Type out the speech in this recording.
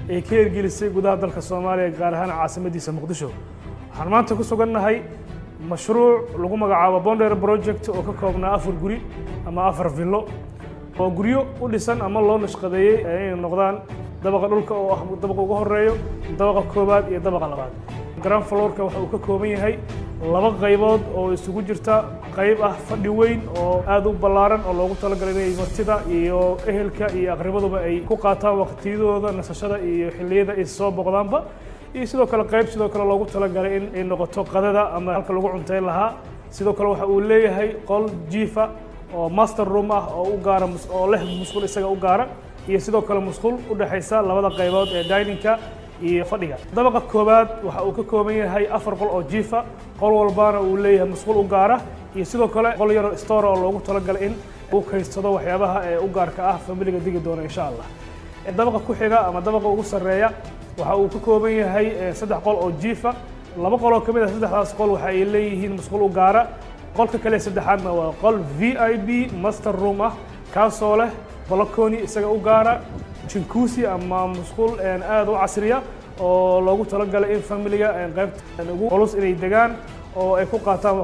ay ka hirgelisay gudaha dalka Soomaaliya, gaar ahaan caasimadiisa Muqdisho. Waxaan maanta ku sugannahay mashruuc lagu magacaabo Bondere Project oo ka koobnaa 4 guri ama 4 villo oo guryo u dhisan ama loo nashqadeeyey inay noqdaan dabaqa dhulka oo ah dabaqa ugu horeeyo, dabaqa koowaad iyo dabaqa labaad. Ground floorka waxa uu ka kooban yahay 2 qaybood oo isugu jirta qayb ah fadhi weyn oo aad u ballaaran oo loogu talagalay inay martida iyo ehelka iyo aqribaduba ay ku qaataan waqtiyadooda nasashada iyo xilliyada ay soo boqdaanba, iyo sidoo kale qayb sidoo kale loogu talagalay in ay noqoto qadada ama halka lagu cunteyn lahaa. Sidoo kale waxa uu leeyahay qol jiifa oo master room ah oo u gaara oo leh musqul isaga u gaara, iyo sidoo kale musqul u dhaxaysa labada qaybood ee dining-ka iyo fadhiga. Dabaqa koowaad waxa uu ka kooban yahay 4 qol oo jiifa, qol walbaana uu leeyahay musqul u gaara iyo sidoo kale qol yar oo store oo loogu talagalay in uu kaydsado waxyaabaha ee u gaarka ah familiga digi doona insha Allah. Dabaqa ku xiga ama dabaqa ugu sarreeya waxa uu ka kooban yahay 3 qol oo jiifa, 2 qol oo ka mid ah saddexdaas qol waxa ay leeyihiin musqul u gaara. Qolka kale saddexaadna waa qol VIP master room ah, kaasoo leh balcony isaga u gaara, jacuzzi ama musqul aad u casriya oo loogu talagalay in familiga qaybta ugu culus inay degaan oo ay ku qaataan.